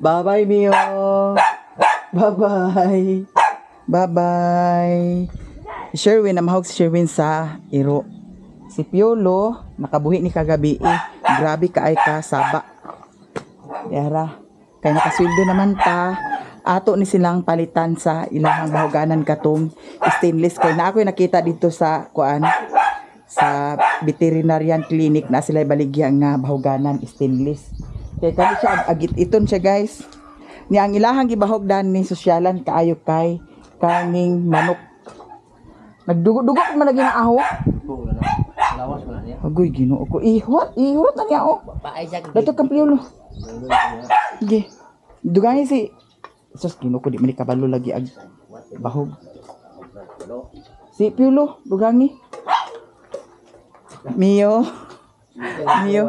Bye-bye, Mio. Bye-bye. Bye-bye. Sherwin, namahog si Sherwin sa iro. Si Piolo, nakabuhi ni kagabi eh. Grabe ka ay ka saba. Yara. Kay nakasweldo naman ta. Ato ni silang palitan sa ilahang bahuganan katong stainless kay na ako'y nakita dito sa kuan sa veterinarian clinic na sila baligya nga bahuganan stainless. Kay kani siya agit iton siya, guys. Ni ang ilahang gibahog dan ni sosyalan kaayo kay kaning manok. Nagdugo-dugo man lagi nga aho. Lawas mo na niya. Agoy, Ginoo ko. Ihot, ihot na niya oh. Paay siya. Dato kang Piolo. Sige. Dugani si Sus, Ginoo ko, di man ni kabalo lagi ag bahog. Si Piolo, dugangi. Mio. Mio.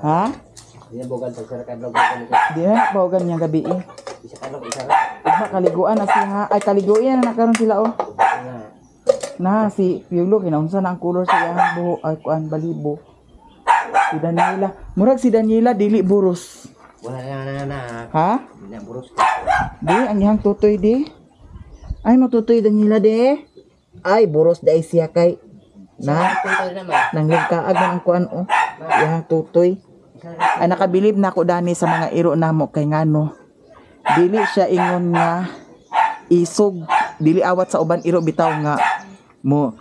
Ha? Di na bahugan niya gabi eh. Ugma kaliguan na siya ha. Ay, kaliguan na nakaroon sila oh. Na si Piolo kinaunsa na ang color sa iyang buhok ay kuan balibo. Si Daniela, murag si Daniela dili buros. Wala na na na. Ha? Hindi na buros. Di ang iyang tutoy di. Ay, matutoy Daniela di. Ay, buros di ay siya kay na nanglingkaag man ang kuan oh. Iyang tutoy. Ay, nakabilib na ako dani sa mga iro namo kay ngano. Dili siya ingon nga isog, dili awat sa uban iro bitaw nga mo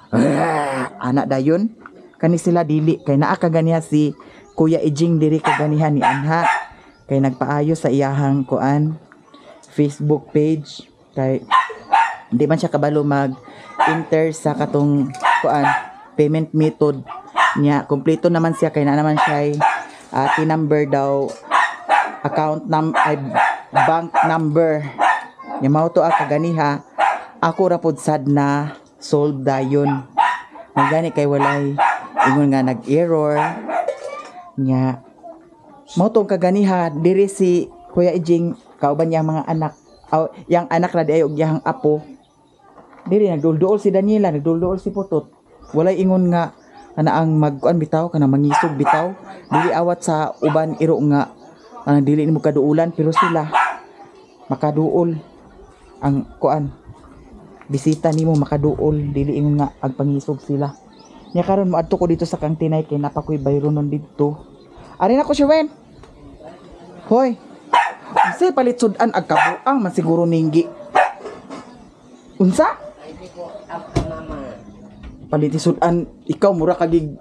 ana dayon kani sila dili kay naa kaganiha si Kuya Ijing diri kaganiha ni anha kay nagpaayo sa iyahang kuan Facebook page kay hindi man siya kabalo mag enter sa katong kuan payment method niya. Kompleto naman siya kay na naman siya ati number daw, account num ay bank number nya. Mao to ang kaganiha ako ra pod sad na solve dayon. Magani kay walay ingon nga nag-error nya. Mao tong kaganiha diri si Kuya Ijing kauban niya ang mga anak. Aw, yang anak ra di ay og iyang apo. Diri nagdulduol si Daniela, nagdulduol si Putot. Walay ingon nga kana ang magkuan bitaw, kana mangisog bitaw. Dili awat sa uban iro nga kanang dili nimo kaduulan, pero sila makaduol ang kuan bisita nimo, makaduol, dili ingon nga ang pangisog sila. Nya karon moadto ko dito sa kang Tinay kay napakoy bayronon didto. Ari na ko, Sherwin. Hoy. Unsay palit sud-an ag kabuang man siguro ninggi. Unsa? Palit sud-an ikaw mura kagig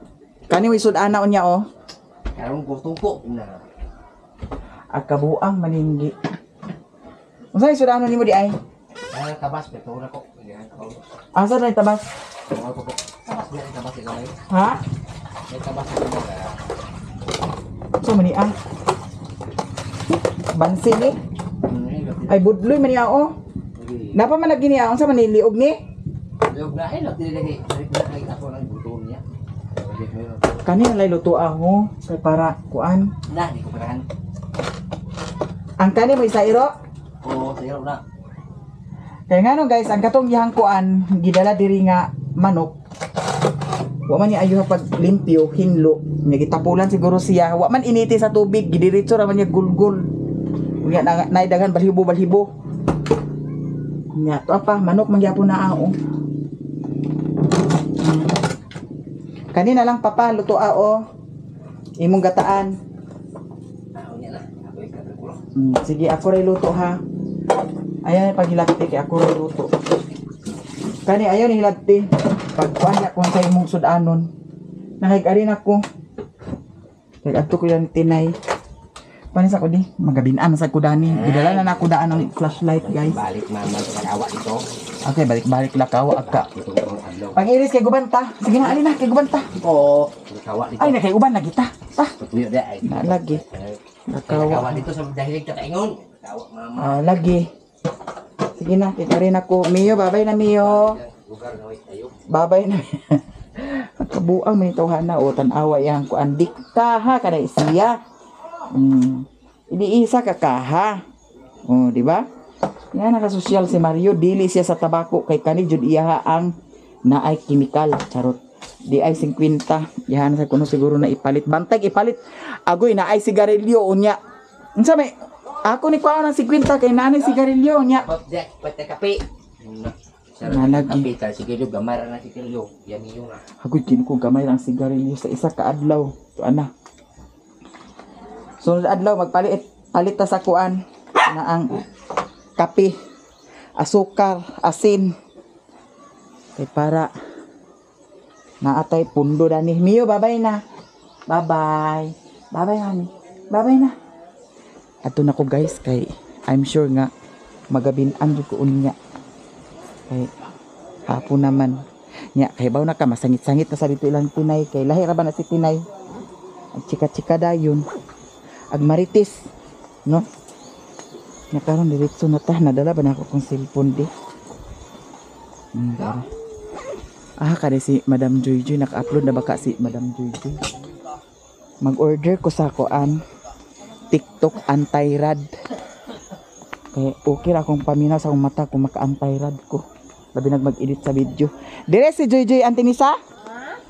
kani way sud-ana unya oh. Karon ko tungko na. Ag kabuang maninggi. Unsa sud-anon nimo di ay? Ah, tabas pero na ko. Yan ako. Asa na tabas? Ako ko. Tabas na tabas ikaw ay. Ha? May tabas ikaw. So mani ah. Bansi ni. Ay, budloy man niya oh. Napa man lagi niya unsa man ni liog ni? Log na ay log dili lagi. Dili na ako nang buton niya. Kani na lay luto ako kay para kuan. Na, di ko parahan. Ang kani mo isa iro. Oo, sayo na. Kaya nga no guys, ang katong gihang kuan gidala diri nga manok. Wa man niya ayo pag limpyo, hinlo. Nya gitapulan siguro siya. Wa man initi sa tubig, gidiretso ra man niya gulgul. Unya na naay daghan balhibo balhibo. Nya to pa manok man gyapon na ao. Kanina lang papa luto ao. Imong gataan. Niya na. Ako ikaw. Sige, ako ray luto ha. Ayan paghilabti kay ako ray luto. Kani ayaw ni hilabti. Pagkuan na kung sa imong sudanon. Nangig-ari na ko. Kay adto ko yan Tinay. Panis ako di, magabinan sa ko dani. Gidala na nako daan ang flashlight, guys. Balik mama sa kawa dito. Okay, balik-balik lakaw agka. Ito ang adlaw. Pang-iris kay gubanta. Sige na, ali na kay gubanta. Oo, kawa dito. Ay, na kay uban lagi ta. Ta. Tuyo di ay. Na lagi. Kawa Lakawa. dito sa dahilig ta kaingon. Kawa mama. Ah, lagi. Sige na, kay rin ako. Mio, babay na Mio. Lugar na tayo. Babay na. Kabuang may tawhana o tan-awa yang kuan dikta ha kada siya. Iniisa ka kaha. Oh, di ba? Yan nakasosyal si Mario, dili siya sa tabako kay kani jud iya ang naay kimikal. Charot. Di ay 50. Yahan sa kuno siguro na ipalit. Bantag ipalit. Agoy naay sigarilyo unya. Unsa may ako ni kuha ng 50 kay nanay sigarilyo nya. Abot Jack, pati kape. Nalagi. Kape ta sigarilyo gamay ra na sigarilyo. Yan iyo na. Hagoy kini ko gamay lang sigarilyo sa isa ka adlaw. To ana. Sunod adlaw magpalit palit ta sa kuan na ang kape, asukar, asin. Kay para naatay pundo dani. Mio, babay na. Bye-bye. Bye-bye, mami. Bye-bye na. Ato na ko, guys, kay I'm sure nga magabin-an jud ko unya. Kay hapon naman. Nya kay baw na ka masangit-sangit na sa dito ilang Tinay kay lahi ra ba na si Tinay. Ag chika-chika dayon. Ag maritis, no? Nya karon diretso na ta, nadala ba na ako kong cellphone di. Dara. Ah, kani si Madam Joy Joy naka-upload na baka si Madam Joy Joy. Mag-order ko sa koan TikTok anti-rad. Kay okay ra akong paminaw sa akong mata kung maka-anti-rad ko. Labi nag mag-edit sa video. Dire si Joy Joy Antinisa?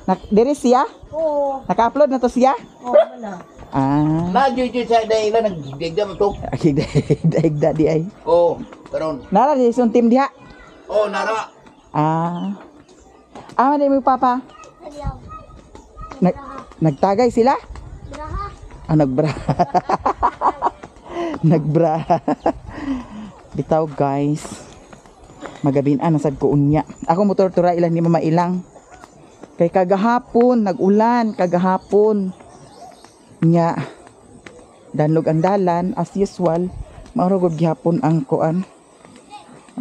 Nak dire siya? Oo. Naka-upload na to siya? Oo, wala. Ah. Na joy sa dahil nagdigda mo to. Higda higda di ay. Oh, karon. Nara di sun team diha. Oh, nara. Ah. Ah, di mo papa. Nagtagay sila? Ah, nagbra. Nagbra. Bitaw, guys. Magabin-an nasad ko unya. Ako motor tura ilan ni Mama Ilang. Kay kagahapon nag-ulan kagahapon. Nya danlog ang dalan as usual. Mao gud gihapon ang kuan.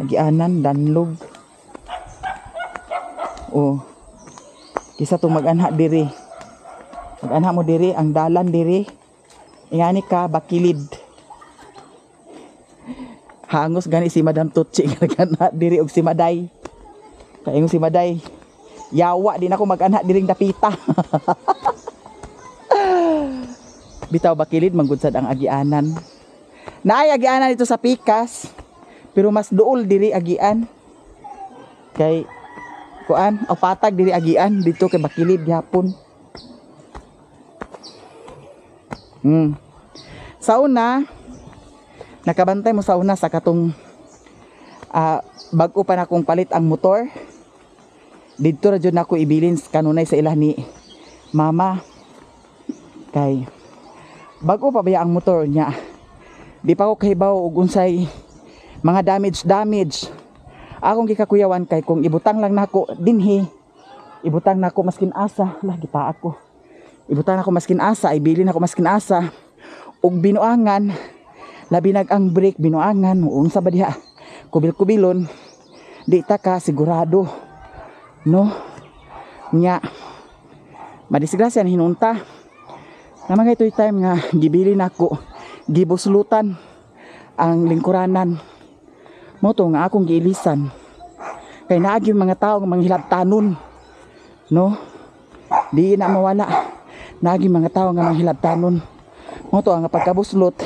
Agianan danlog. Oh. Kisa tong mag-anha diri. Mag-anha mo diri ang dalan diri. Ingani ka bakilid. Hangos gani si Madam Tutsi nga nag-anha diri og si Maday. Kaingon si Maday, yawa din ako mag-anha diring dapita. Bitaw bakilid manggud sad ang agianan. Naay agianan dito sa Pikas, pero mas duol diri agian. Kay kuan o patag diri agian dito kay bakilid gihapon. Sa una, nakabantay mo sa una sa katong bag-o pa na akong palit ang motor. Didto ra jud nako ibilin kanunay sa ila ni mama. Kay bag-o pa baya ang motor niya. Di pa ko kahibaw og unsay mga damage damage. Akong gikakuyawan kay kung ibutang lang nako dinhi, ibutang nako maskin asa, lagi pa ako. Ibutang nako maskin asa, ibilin nako maskin asa ug binuangan, labi nag ang brake binuangan, unsa ba diha? Kubil-kubilon, di ta ka sigurado. No? Nya madisgrasya na hinunta. Naman kay ito'y time nga gibili nako, gibuslutan ang lingkuranan. Mo to nga akong giilisan. Kay naagi yung mga tao nga manghilabtanon. No? Di na mawala. Naagi mga tao nga manghilabtanon. Mo to nga pagkabuslot,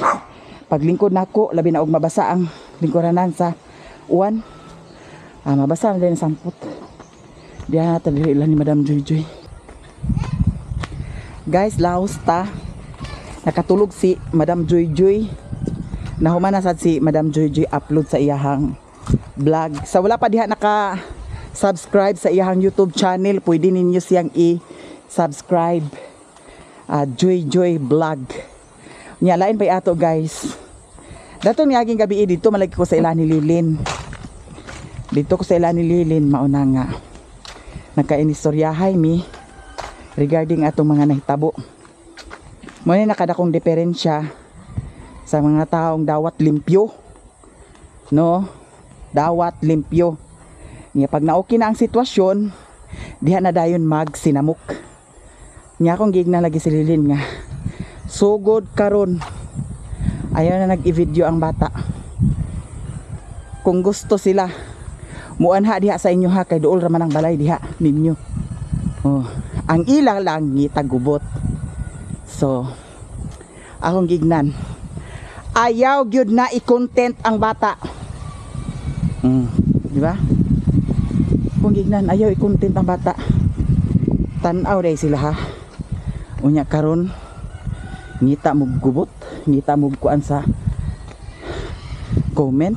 paglingkod nako, labi na og mabasa ang lingkuranan sa uwan. Ah, mabasa na din ang sampot. Diha na diri ilan ni Madam Joy Joy. Guys, laos ta. Nakatulog si Madam Joy Joy. Nahuman na sad si Madam Joy Joy upload sa iyahang vlog. Sa wala pa diha naka subscribe sa iyahang YouTube channel, pwede ninyo siyang i-subscribe. Joy Joy Vlog. Nya lain pa ato, guys. Dato ni aging gabi dito malagi ko sa ila ni Lilin. Dito ko sa ila ni Lilin mauna nga. Nagkainistoryahay mi regarding atong mga nahitabo. Mo ni nakadakong diferensya sa mga taong dawat limpyo. No? Dawat limpyo. Nya pag na-okay na ang sitwasyon, diha na dayon magsinamok. Nya akong gigna lagi si Lilin nga sugod karon ayaw na nag-i-video ang bata. Kung gusto sila muanha diha sa inyo ha, kay duol ra man ang balay diha ninyo. Oh, ang ila lang ngita gubot. So akong gignan, ayaw gyud na i-content ang bata. Di ba? Kung gignan, ayaw i-content ang bata. Tan-aw dai sila ha. Unya karon ngita mo gubot, Ngita mo kuan sa comment.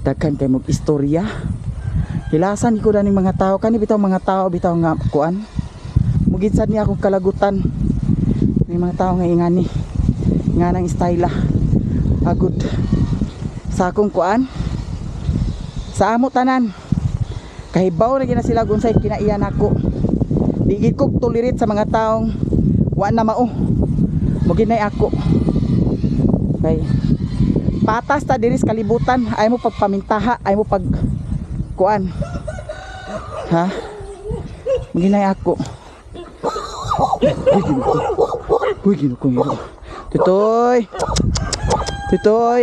Daghan kay mog istorya. Hilasan ko daning mga tao kani bitaw mga tao bitaw nga kuan. Mugid sad ni akong kalagutan. May mga tao nga ingani. Nga nang style agud sa akong kuan. Sa amo tanan. Kahibaw na gina sila kung unsay kinaiya nako. Di gid ko tolerate sa mga taong wa na mao. Mugid nay ako. Kay patas ta diri sa kalibutan, ay mo pagpamintaha, ay mo pag kuan. Ha? Mugid nay ako. Uy, ginoo ko. Uy, ginoo ko. Tutoy. Tutoy.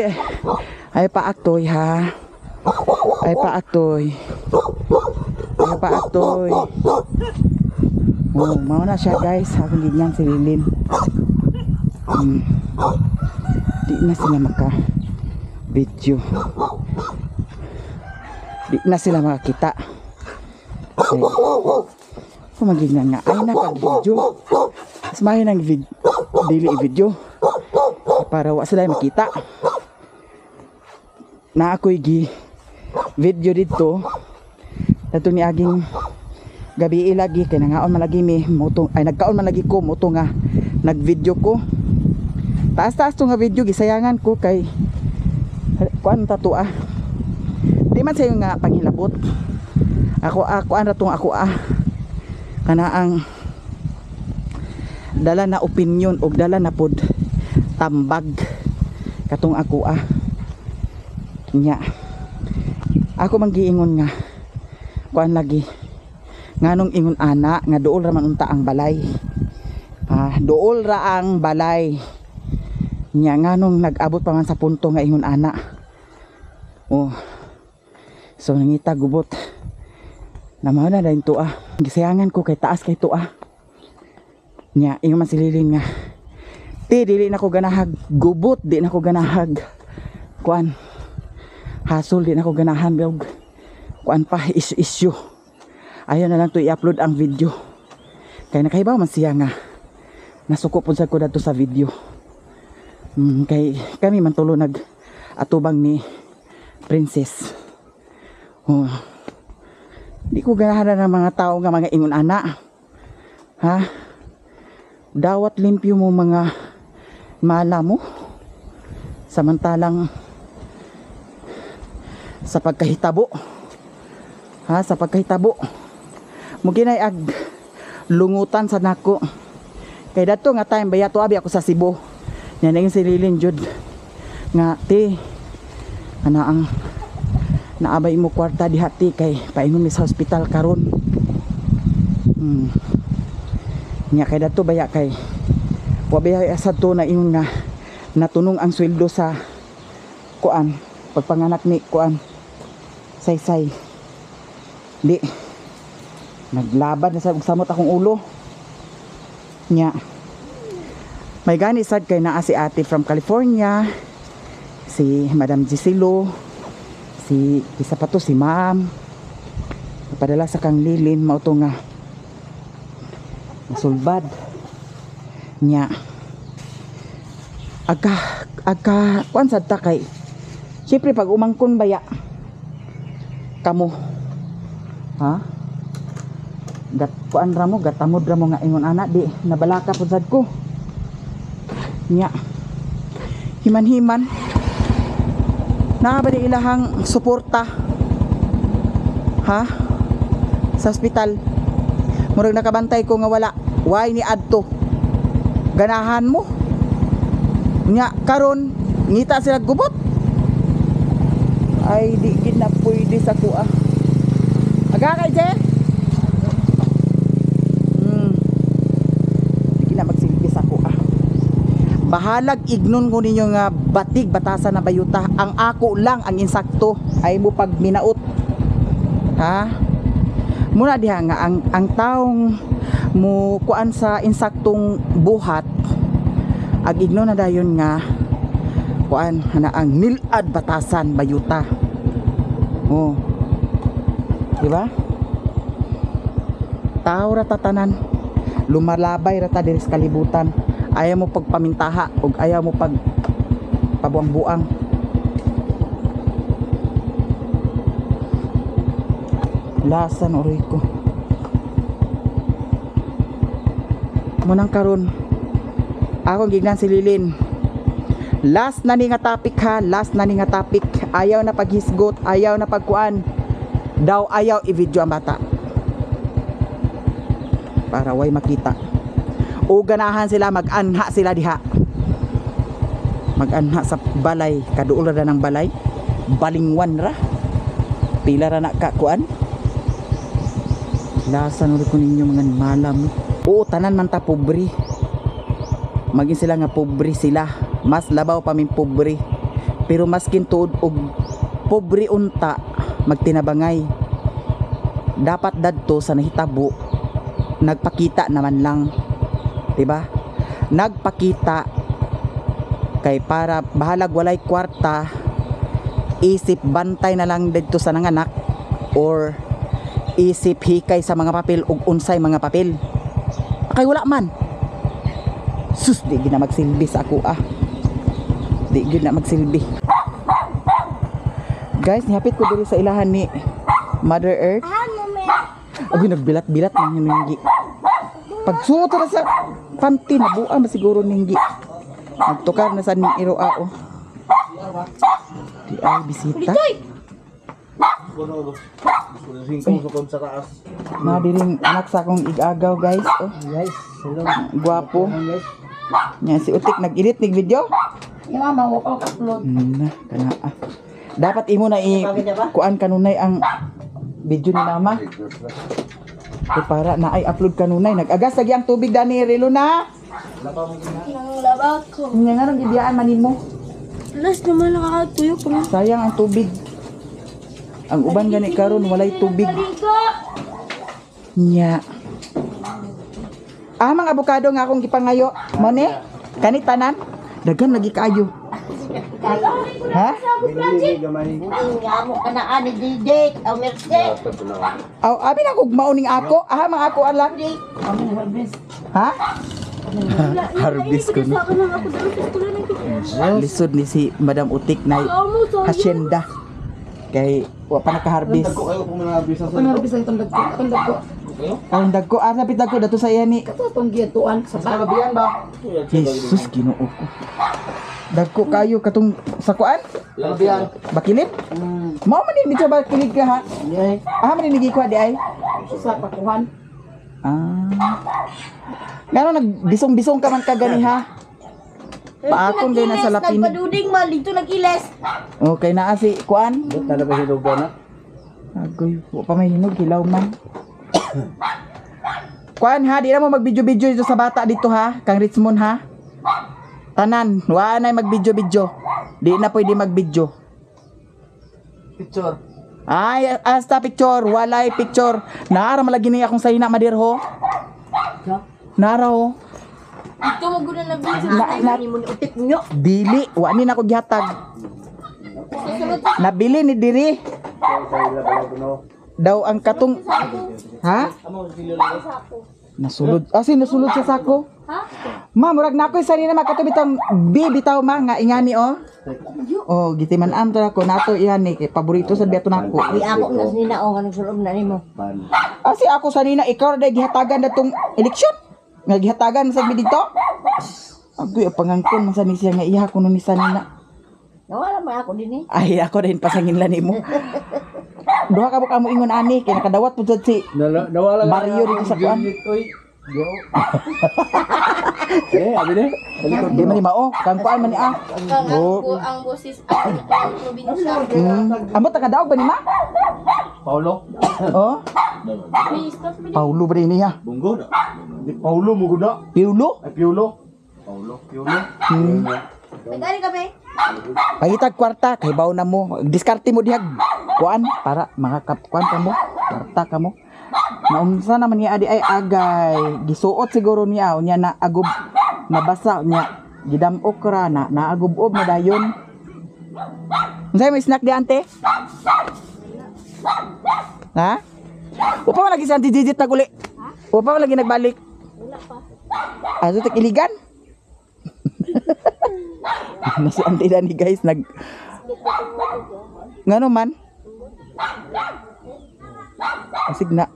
Ay paaktoy ha. Ay paaktoy. Ay paaktoy. Oh, mao na siya guys. Akong gignan si Lilin. Di na sila maka video. Di na sila makakita. Okay. Kumagignan nga. Ay na pag video. Mas maayo nang dili i-video. Para wa sila makita. Na ako'y gi video dito. Dato ni aging gabi lagi kay nangaon man lagi mi moto ay nagkaon man lagi ko moto nga nag-video ko. Taas-taas to nga video gisayangan ko kay kuan ta to ah. Di man sayo nga panghilabot. Ako ah kuan ra tong ako ah. Kana ang dala na opinion og dala na pod tambag katong ako ah. Nya. Ako man giingon nga kuan lagi nganong ingon ana nga duol ra man unta ang balay. Ah, duol ra ang balay. Nya nganong nag-abot pa man sa punto nga ingon ana. Oh. So nangita gubot. Namaw na dayon to ah. Gisayangan ko kay taas kay to ah. Nya ingon man si Lilin nga ti dili na ko ganahag gubot, di na ko ganahag kuan. Hasol di na ko ganahan og kuan pa issue. Ayaw na lang to i-upload ang video. Kay nakahibaw man siya nga nasuko pud sad ko dadto sa video. Kay kami man tulo nag atubang ni Princess. Oh. Di ko ganahan ng mga tao nga mga ingon ana. Ha? Dawat limpyo mo mga mala mo. Samantalang sa pagkahitabo. Ha, sa pagkahitabo. Muginay ag lungutan sa nako. Kay dato nga time bayato abi ako sa Cebu. Nya na yung si Lilin jud nga ti ana ang naabay mo kwarta diha ti kay paingon mi sa hospital karon. Nya kay dato baya kay wa baya sad to na ingon nga natunong ang sweldo sa kuan pagpanganak ni kuan saysay. Di naglaban na sa samot akong ulo. Nya may gani sad kay naa si ate from California, si Madam Giselo, si isa pa to si ma'am. Padala sa kang Lilin mao to nga nasulbad. Nya agka agka kuan sad ta kay syempre pag umangkon baya kamo ha gat kuan ra mo gatamod ra mo nga ingon ana di nabalaka pud sad ko. Nya himan-himan naa ba di ilahang suporta ha sa ospital? Murag nakabantay ko nga wala. Why ni adto? Ganahan mo. Nya karon ngita sila gubot. Ay di gid na pwede sa kuha. Aga kay Je. Di gid na magsilbi sa kuha. Bahalag ignon ko ninyo nga batig batasan na bayuta. Ang ako lang ang insakto ay mo pag minaot. Ha? Muna diha nga ang taong mo kuan sa insaktong buhat ag ignon na dayon nga kuan na ang nilad batasan bayuta. Oh. Di ba? Tao ra tatanan. Lumalabay ra ta diri sa kalibutan. Ayaw mo pagpamintaha ug ayaw mo pag pabuang-buang. Lasa na uroy ko. Munang karon. Akong gignan si Lilin. Last na ni nga topic ha, last na ni nga topic. Ayaw na paghisgot, ayaw na pagkuan. Daw ayaw i-video ang bata. Para way makita. O ganahan sila mag-anha sila diha. Mag-anha sa balay, kaduol ra ng balay. Balingwan ra. Pila ra na ka kuan. Lasa na ko ninyo mga malam. Oo, tanan man ta pobre. Maging sila nga pobre sila. Mas labaw pa min pobre. Pero maskin tuod og pobre unta magtinabangay. Dapat dadto sa nahitabo nagpakita naman lang. 'Di ba? Nagpakita kay para bahalag walay kwarta, isip bantay na lang didto sa nanganak or isip hikay sa mga papel ug unsay mga papel. Kay wala man. Sus, di gid na magsilbi sa ako ah. Di gid na magsilbi. Guys, nihapit ko diri sa ilahan ni Mother Earth. Agoy, nagbilat-bilat man yung ninggi. Pagsuot na sa panty, nabuang ba siguro ninggi. Nagtukar na sa ning iro ao. Di ay bisita. Na diring anak sa akong igagaw, guys. Oh, Guys, hello. gwapo. Guys. Nya si Utik nag-edit nig video. Yung mama ko upload. Na, kana ah. Dapat imo na i kuan kanunay ang video ni mama. Kay para na ay upload kanunay. Nag-agas lagi ang tubig dani relo na. Nang laba ko. Nga nga nang gibiyaan manin mo. Last naman nakakatuyo ko. Sayang ang tubig. Ang uban gani karon walay tubig. Kaligo! Nya. Ah, mga abokado nga akong gipangayo. Mo ni? Kani tanan? Daghan lagi kaayo. Ha? Ang amo ka na ani DJ, aw Merce. Aw, abi na kog mauning ako. Ah, mga ako alang. Ha? Harvest ko no. Sa akin lang ako dahil sa eskwela ng Lisod ni si Madam Utik na hasyenda. Kay wa pa nakaharvest. Panarbis ang itong dagko. Itong dagko. Ang dagko, ah, napit dagko dato sa iya ni. Ito itong giyatuan sa ba? Jesus, Ginoo ko. Dagko kayo katong sa kuan? Bakilid? Mao man ni dito bakilid ka ha? Yay. Ah, man ni gikuha di ay. Sa pakuhan. Ah. Ngano nagbisong-bisong ka man ka gani ha? Paakon gay na sa lapin. Nagpaduding man, dito nag-iles. Okay naa si kuan. Agoy, wa pa may hinog, hilaw man. Kuan ha, di na mo mag-video-video dito sa bata dito ha, kang Richmond ha. Tanan, wa na mag-video-video. Di na pwede mag-video. Picture. Ay, asta picture, walay picture. Naara malagi ni akong sayna madirho. Nara ho. Dito mo guna na video. Na, Ni mo ni utik nyo. dili, wa ni nako gihatag. Nabili ni diri. Daw ang katong Ha? Nasulod. Ah, si nasulod sa sako. Ha? Ma, murag na ako isa nina makatubitang bitang B bitaw ma nga ingani oh. Oh, gitiman am to ako nato iyan ni kay paborito sa biyato nako. Di ako na nina o kanang sulob na nimo. Ah, si ako sa nina ikaw ra day gihatagan datong eleksyon. Nga gihatagan sa mi dito. Agoy ang pangangkon man sa ni siya nga iha kuno ni sa nina. Nawala man ako din eh. Ay, ako rin pasangin lang nimo. Duha ka mo ingon ani kay nakadawat pud sad si Nawala Mario dito sa kuan. Eh, abi ni. Di man ni mao, kang kuan man ni ah. Kang ang, ang boses ang ang probinsya. Amot nakadaog ba ni ma? Paulo. Oh, May stop mo Paulo ba ni niya? Bunggo na. Di Paulo mo guna. Piulo? Ay Piulo. Paulo, Piulo. Nagari kami. Pangitag kwarta kay baw na mo. Diskarte mo dihag. Kuan para mga kuan ka mo. Kwarta ka mo. Naunsa naman niya adi ay agay. Gisuot siguro niya unya na agob nabasa niya. Gidam-ok ra na naagob-ob na dayon. Unsay may snack di ante? Ha? Upa man lagi si Auntie Jijit naguli. Upa man lagi nagbalik. Wala pa. Ato tek iligan. Na si Auntie Dani, guys, nag ngano man? Asig na.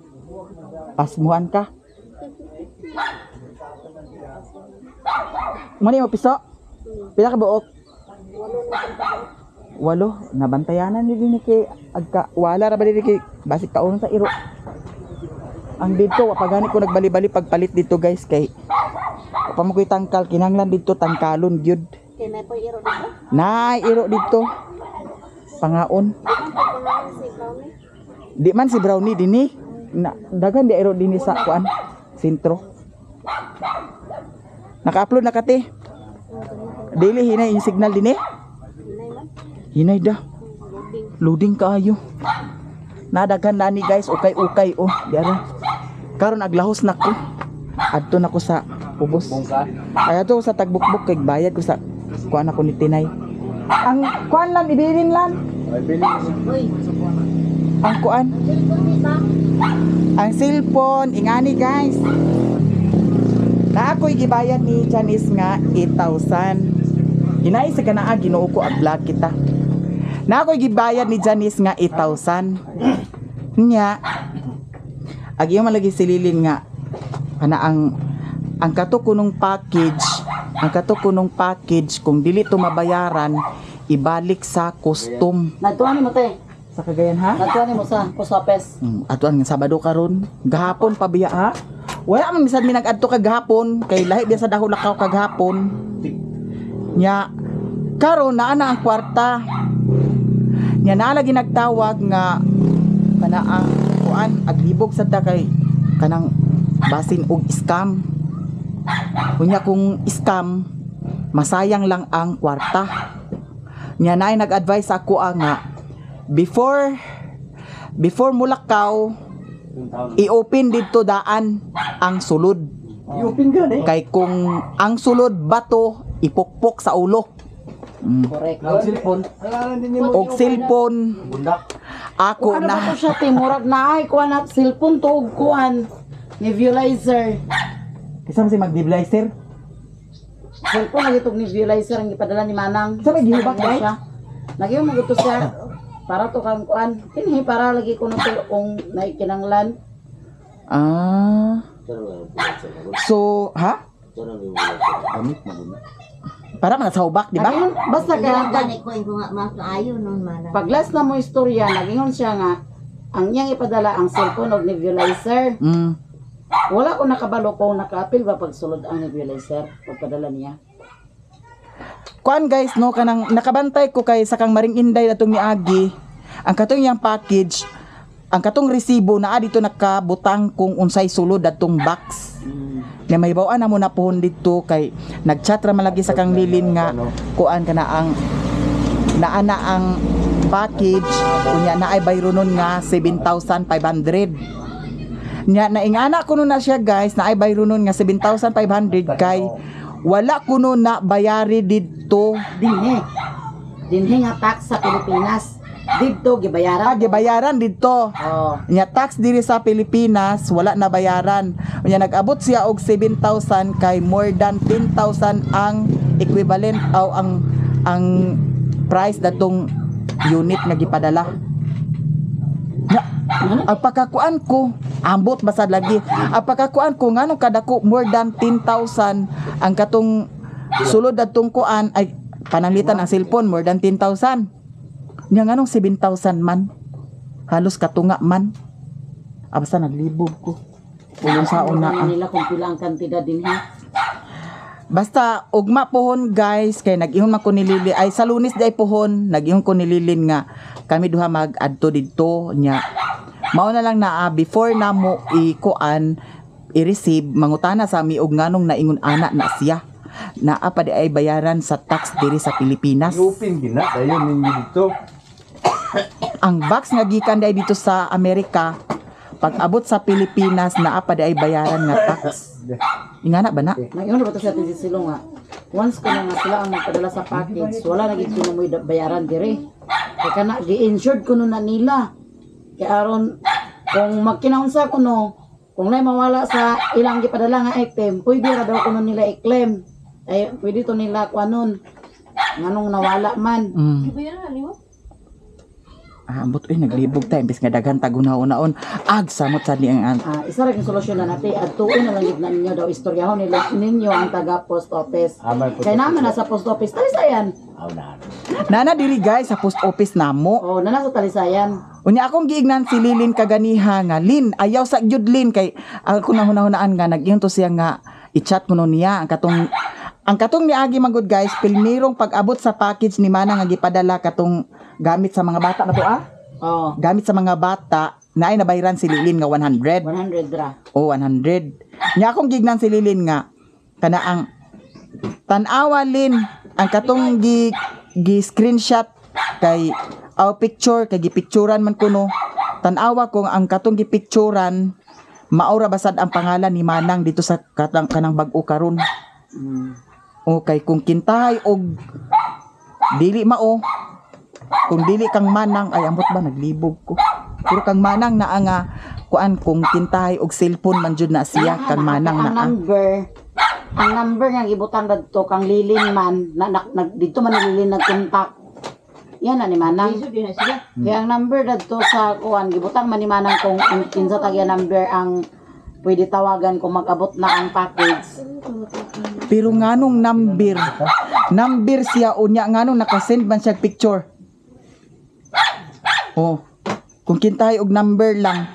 Pasmuhan ka. Mani mo piso? Pila ka buok? Walo. Nabantayanan ni din kay agka wala ra ba din kay basig kaon sa iro. Ang dito wa pa gani ko nagbali-bali pagpalit dito, guys, kay wa pa mo ko'y tangkal, kinahanglan dito tangkalon gyud. Kay may po iro dito. Naay iro dito. Pangaon. Si Brownie. Di man si Brownie dinhi. Na, daghan di iro dinhi sa kuan sentro. Naka-upload na kate. Dili hinay yung signal dinhi. Hinay man. Hinay da. Loading kaayo. Nadaghan na ni, guys, ukay-ukay oh. Di ara. Karon aglahos na ko. Adto na ko sa ubos. Ay adto ko sa tagbukbuk kay bayad ko sa kuan ako ni Tinay. Ang kuan lang ibilin lang. Ay, bili. Uy, Ang kuan. cellphone ni ba? Ang cellphone, ingani, guys. Na ako'y gibayad ni Janice nga 8,000. Hinay sa kanaa Ginoo ko ang vlog kita. Na ako'y gibayad ni Janice nga 8,000. Nya ag iyo man lagi sililin nga kana ang kato kunong package, ang kato kunong package kung dili to mabayaran ibalik sa custom Nagtuan mo te. sa Cagayan, ha. Nagtuan mo sa Posapes. Atuan nga Sabado karon, gahapon pa biya, ha. Wala man bisan mi nag-adto kagahapon kay lahi biya sa dako lakaw kagahapon. Nya karon naa na ang kwarta. Nya naa lagi nagtawag nga kana ang kuan aglibog sad ta kay kanang basin og scam. Unya kung scam, masayang lang ang kwarta. Nya naay nag-advise ako ah, nga before before mulakaw i-open dito daan ang sulod I-open gani. kay kung ang sulod bato ipukpok sa ulo. Correct. Ang cellphone. Alam din mo. Og cellphone Bundak. ako Ano ba na to siya te? Murag na ay kuan at cellphone to og kuan. Nebulizer. Kinsa man si mag-nebulizer? Cellphone lagi tog nebulizer ang gipadala ni Manang. Sa may gihubak, Ano ay? siya? Nagyo mo to siya para to kang kuan. Dinhi para lagi kuno to kung naikinanglan. Ah. So, ha? Gamit mo guna. Para man sa hubak, di ba? Nagingon, basta Kaya kaya gani ko ko nga mas maayo nun man. pag last na mo istorya, nagingon siya nga ang iyang ipadala ang cellphone og nebulizer. Wala ko nakabalo kung nakaapil ba pagsulod ang nebulizer pagpadala niya. Kuan, guys, no, kanang nakabantay ko kay sa kang Maring Inday atong miagi. Ang katong iyang package, ang katong resibo naa dito nakabutang kung unsay sulod atong box. Na may bawaan na mo na pohon dito kay nagchat ra man lagi sa kang Lilin nga kuan kana ang naa na ang package, unya na ay bayronon nga 7,500. Nya naingana kuno na siya, guys, na ay bayronon nga 7,500 kay wala kuno na bayari didto. Dinhi. Dinhi nga tax sa Pilipinas. Didto gibayaran. Ah, gibayaran didto. Oh. Nya tax diri sa Pilipinas wala na bayaran. Unya nag-abot siya og 7,000 kay more than 10,000 ang equivalent o ang price datong unit nga gipadala. Nya, ang pagkakuan ko, ambot basad lagi. Ang pagkakuan ko nganong kadako more than 10,000 ang katong sulod datong kuan ay pananglitan ang cellphone more than 10,000. Nya nganong 7,000 man? Halos katunga man. Ah, basta naglibog ko. Ulong sa una. Ano Ah. nila kung pila ang kantidad dinhi. Basta ugma pohon, guys, kay nag-ingon man ko ni Lili ay sa Lunes day pohon, nag-ingon ko ni Lilin nga kami duha mag-adto didto nya. Mao na lang na ah, before namo i-kuan i-receive mangutana sa mi og nganong naingon ana na siya. Naa pa di ay bayaran sa tax diri sa Pilipinas. I-open gina dayon ninyo dito. Ang box nga gikan di ay dito sa Amerika, pag abot sa Pilipinas naa pa di ay bayaran nga tax. Ingana ba na? Nag-ingon ba to sa atin si Silo nga. Once ko na nga sila ang magpadala sa package, wala na gid kuno mo'y bayaran dire. Kay kana gi-insured kuno na nila. Kay aron kung magkinaunsa kuno, kung nay mawala sa ilang gipadala nga item, pwede ra daw kuno nila i-claim. Ay pwede to nila kuanon. Nganong nawala man. Gibayaran na nimo? Ah, ambot uy, naglibog ta imbes nga daghan tagunaon-naon. Ag samot sad ni ang Ah, isa ra gyud solusyon na nate adtuon na lang gyud na ninyo daw istoryahon nila ninyo ang taga post office. Kay naman nasa post office Talisayan. Nana diri guys sa post office namo. Oh, na nasa Talisayan. Unya akong giignan si Lilin kaganiha nga Lin, ayaw sa gyud Lin kay ako na hunahunaan nga nag-ingon to siya nga i-chat ko no niya ang katong niagi man gud guys, pilmirong pag-abot sa package ni Mana nga gipadala katong gamit sa mga bata ba to ah? Oh, Gamit sa mga bata na ay nabayran si Lilin nga 100. 100 ra. O 100. Nya akong gignan si Lilin nga kana ang tan-awa Lin ang katong gi, gi screenshot kay aw picture kay gipicturan man kuno. Tan-awa kung ang katong gipicturan maura basad ang pangalan ni Manang dito sa katang kanang bag-o karon. Okay, kung kintahay og dili mao, kung dili kang Manang, ay ambot ba naglibog ko. Pero kang Manang naa nga kuan kung kintahay og cellphone man jud na siya kang Manang ang naa. number ang number nga gibutang dadto kang Lilin man na, na, nag, dito man ni Lilin nagkontak. Yan na ni Manang. Iso din na siya. Kaya ang number dadto sa kuan gibutang man ni Manang kung ang kinsa tagya number ang pwede tawagan kung mag-abot na ang package. Pero nganong number? Number siya unya nganong nakasend man siya picture. Oh. Kung kintahay og number lang,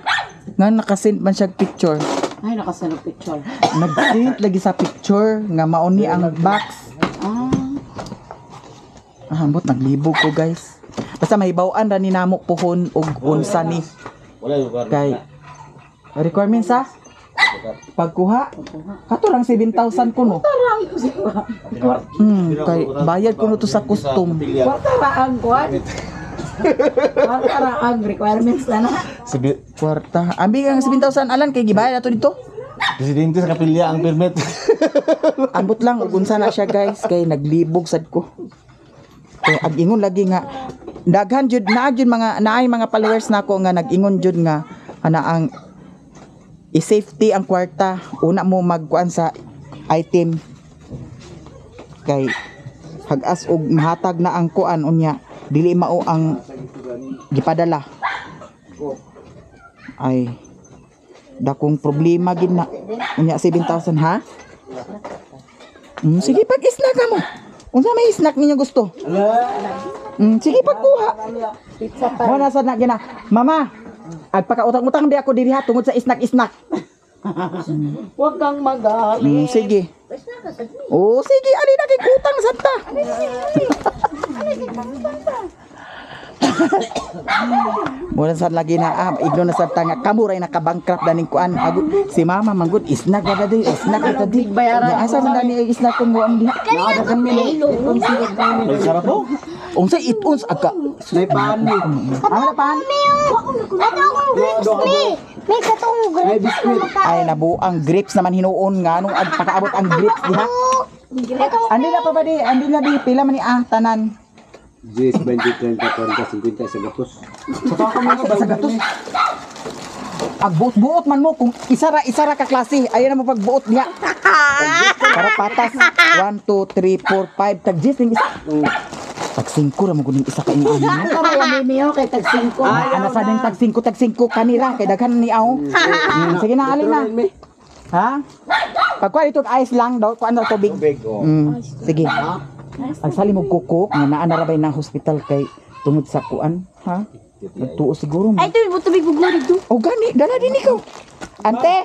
nganong nakasend man siya picture. Ay, nakasend og picture. Nag-send lagi sa picture nga mao ni ang box. Ah, Ah, ambot naglibog ko guys. Basta mahibaw-an ra ni namo puhon og unsa ni Wala yung kay requirements sa pagkuha. Kato lang 7,000 kuno. Kay bayad kuno to sa custom. Kwarta ra ang kuan. Kwarta ra ang requirements na na. Kwarta. Ambi ang 7,000 alan kay gibayad ato dito. Presidente sa kapilya ang permit. Ambot lang og unsa na siya guys kay naglibog sad ko. Kay ag ingon lagi nga daghan jud naa jud mga naay mga followers nako nga nag-ingon jud nga ana ang i-safety ang kwarta una mo magkuan sa item kay hagas og mahatag na ang kuan unya dili mao ang gipadala ay dakong problema gid na unya 7,000 ha. Sige pag snack ka mo. Unsa may snack ninyo gusto? Sige pagkuha. Pizza pa. Mo na sad na gina. Mama, ag pakautang-utang di ako diri ha tungod sa snack-snack. Huwag kang magalit. Sige. Oh, sige, ali na kay utang sad ta. Muna sad lagi na ah, igno na sad ta nga kamo ray nakabankrupt daning kuan. Ago, si mama manggod snack ra di, snack ra di. Bayaran. Ya, asa man dani snack kung mo ang diha. Sarap po. Unsa itons aga. May pan. Ano na pan? Ato akong grapes ni. May katong grapes na Ay nabuang grapes naman hinuon nga nung ag pakaabot ang grapes diha. Andi na pa ba di? Andi na di pila man ni ah tanan. 10, 20, 30, 40, 50, isa gatos. Sa gatos. Ag buot-buot man mo kung isa ra ka klase. Ayan na mo pagbuot diha. Para patas. 1 2 3 4 5 tag 10 ning isa. Tag 5 ra mo kuning isa ka ini ano. Tara yung mimiyo kay tag 5. Ah, ana sa ding tag 5 tag 5 kanira kay daghan ni aw. Sige na alin na. Ha? Pagkuha dito ice lang daw, kuan daw tubig. Tubig, oh. Sige. Ang sali mo kuko nga naa na ra bay na hospital kay tungod sa kuan, ha? Nagtuo siguro mo. Ay, tubig, tubig, bugno dito. O gani, dala din ikaw. Ante,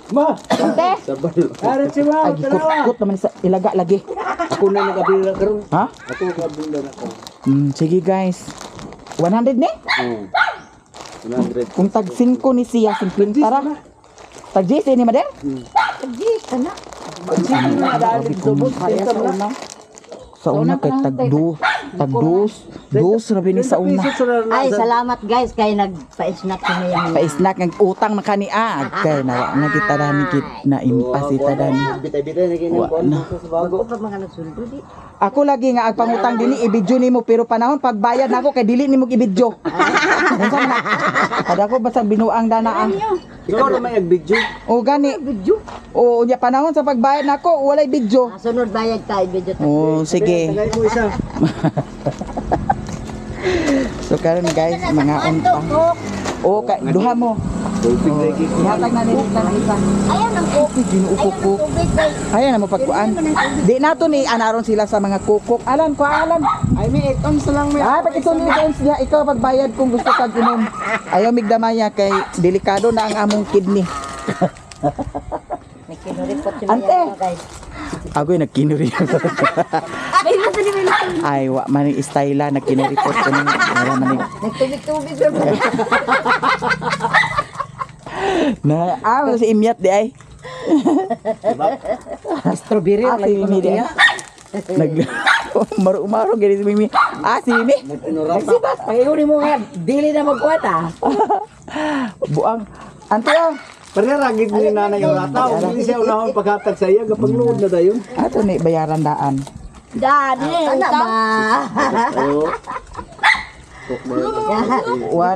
Ma! ante. Sabal. Are si Ma, Ay, gikot naman sa ilaga lagi. Ako na nagabili na karon. Ha? Ako nagabili na ako. Sige guys. 100 ni? Oh. 100. Kung tag 5 ni siya, 50 ra. Tag 10 ni mader? Tag 10 na. Kaya sa una. Sa una kay tag 2, tag 2, 2 rabi ni sa una. Ay, salamat guys kay nagpa-snack kami yung Pa-snack ng utang na kani ah. Kay na na kita dani kit na impas ita dani. Bitay-bitay na Wa na. sa bago. Bago pa mga nagsuldo di. Ako lagi nga ang pangutang dinhi i-video nimo pero panahon pagbayad nako kay dili nimo i-video. Unsa man na? Kada ko basta binuang dana ah. Ikaw na may ag-video. O gani. Video. O unya panahon sa pagbayad nako, walay video. Ah, sunod bayad tayo video. O sige. Tagay mo isa. So karon guys, mga unta. O ka, duha mo. Tubig na iki. Ihatag na nila ng isa. Ayan ang coke. Ay, Ginoo Ayan ang ko. tubig kay. Ayan na mo pagkuan. Di nato ni anaron sila sa mga kukok. Alan ko alan. Ay, may 8 ounce lang may. Ay, pag ito ni diya, ikaw pagbayad kung gusto kag inom. Ayaw migdamaya kay delikado na ang among kidney. May kinuripot si Ante. Maya guys. Agoy nagkinuri. Ay, wa man ni istayla nagkinuripot ko ni. Wala man ni. Nagtubig-tubig ra ba? Na, ah, si Imyat di ay. Strawberry Ah, si Mimi di ay. Nag maru-maro gani si Mimi. Ah, si Mimi. Nagsibat, pag-iuni mo nga, dili na magkuwat ah. Buang. Ante ah. Pare ragid ni nanay yung rata. Hindi siya unahon paghatag sa iya gapagluod na dayon. Ato ni bayaran daan. Dani, Ana ba? Oo.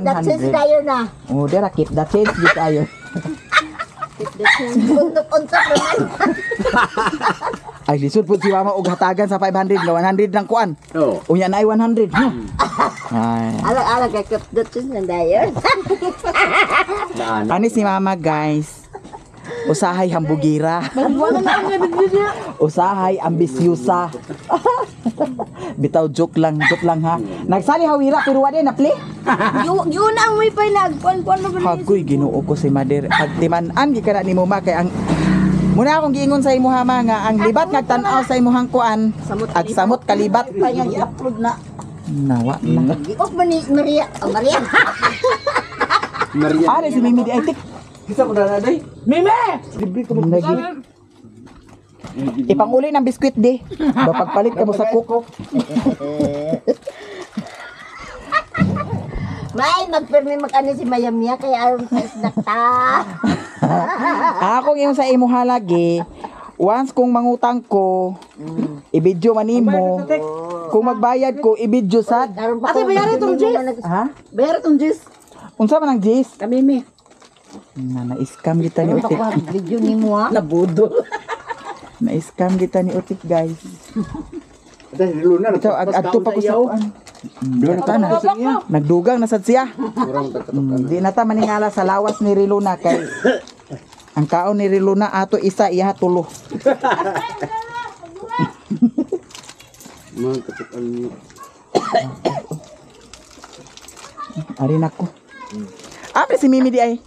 That's it 100. tayo na. Oh, dira keep the change di tayo. Untok-untok naman. Ay, lisod po si mama og hatagan sa 500 nga 100 lang kuan. Oo. Unya na ay 100. No? Ay. Alang-alang kay keep the change na dayon. Naan. Ani si mama guys. Usahay hambugira. Usahay ambisyosa. Bitaw joke lang ha. Nagsali hawira pero wa din napli. Yun ang wifi nagkuan-kuan mo ba? Hagoy Ginoo ko si Mader. Agtiman-an gikan na nimo ma kay ang Muna akong giingon sa imuha ma nga ang libat nagtan-aw sa imuhang kuan ag samot kalibat. Pa nga i-upload na. Nawa na. Giok man ni Maria. Oh, Maria. Maria. Ari si Mimi di ay tik. Kita mo na day. Mime! Lagi. Ipanguli ng biskwit di. Ba pagpalit ka mo sa kuko. May magpirmi mag-ano si Mayamya kay aron sa snack ta. Akong yung sa imuha lagi. Once kung mangutang ko, i-video man nimo. Kung magbayad ko, i-video sad. Aron pa Ate, ko- bayaran itong Jess. Ha? Bayar itong Jess. Unsa man ang Jis? Kamimi. Na na-scam kita ni Aron pa Utik. ko video nimo ha. Nabudol. Na-scam kita ni Utik, guys. Dahil luna Ito, ag adto pa ko sa kuan. Ta na. Nagdugang na sad siya. Di na ta maningala sa lawas ni Riluna kay ang kaon ni Riluna ato isa iya tulo. Mga katukan niyo. Ari nako. Apre si Mimi di ay.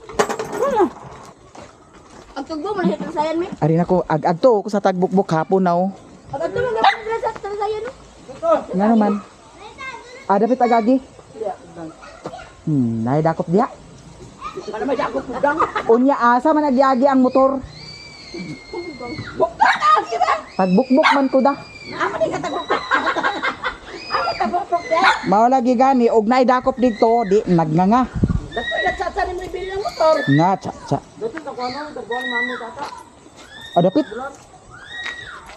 Ang tugbo mo na sa transayan mi. Ari nako ag adto ko sa tagbukbuk hapon na oh. Ang adto mo na sa transayan no. Nga naman. Ah, dapat agagi. Nay dakop diha. Unya asa man agiagi ang motor. Pagbukbuk man ko da. Mao lagi gani og naay dakop dito di nagnganga. Nagtsatsa ni mo ibili ng motor. Nga cha cha. O dapit.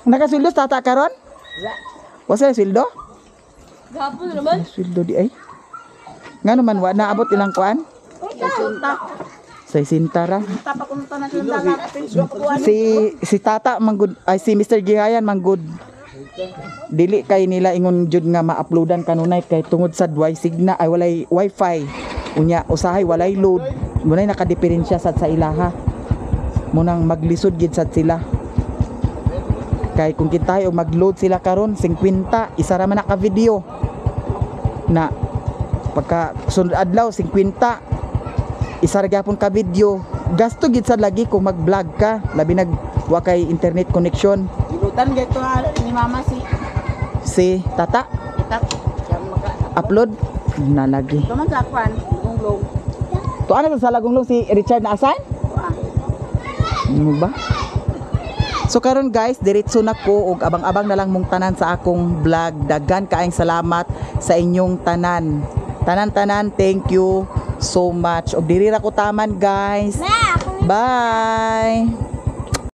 Nakasildo sa tata karon? Wala. Wasa sweldo? Gapon naman. Sweldo di ay. Nga naman wa naabot ilang kuan? Sa sintara. Si si Tata manggod ay si Mr. Gihayan manggod. Dili kay nila ingon jud nga ma-uploadan kanunay kay tungod sa way signa ay walay wifi. Unya usahay walay load. Munay nakadiperensya sad sa ilaha. Munang maglisod gid sad sila. Kay kung kintayo mag-load sila karon 50 isa ra man na ka video. Na pagka sunod adlaw 50 isa ra gyapon ka video. Gasto gid sad lagi kung mag-vlog ka labi nag wa kay internet connection Ginutan gito ni mama si si Tata Itat. Siya maka. Upload na lagi. Tuman sa kwan, gunglong. To ano sa Salagonglong si Richard na asan? Ano ba? So karon guys, diretso na ko og abang-abang na lang mong tanan sa akong vlog. Daghan kaayong salamat sa inyong tanan. Tanan-tanan, thank you so much. Og diri ra ko taman guys. Bye.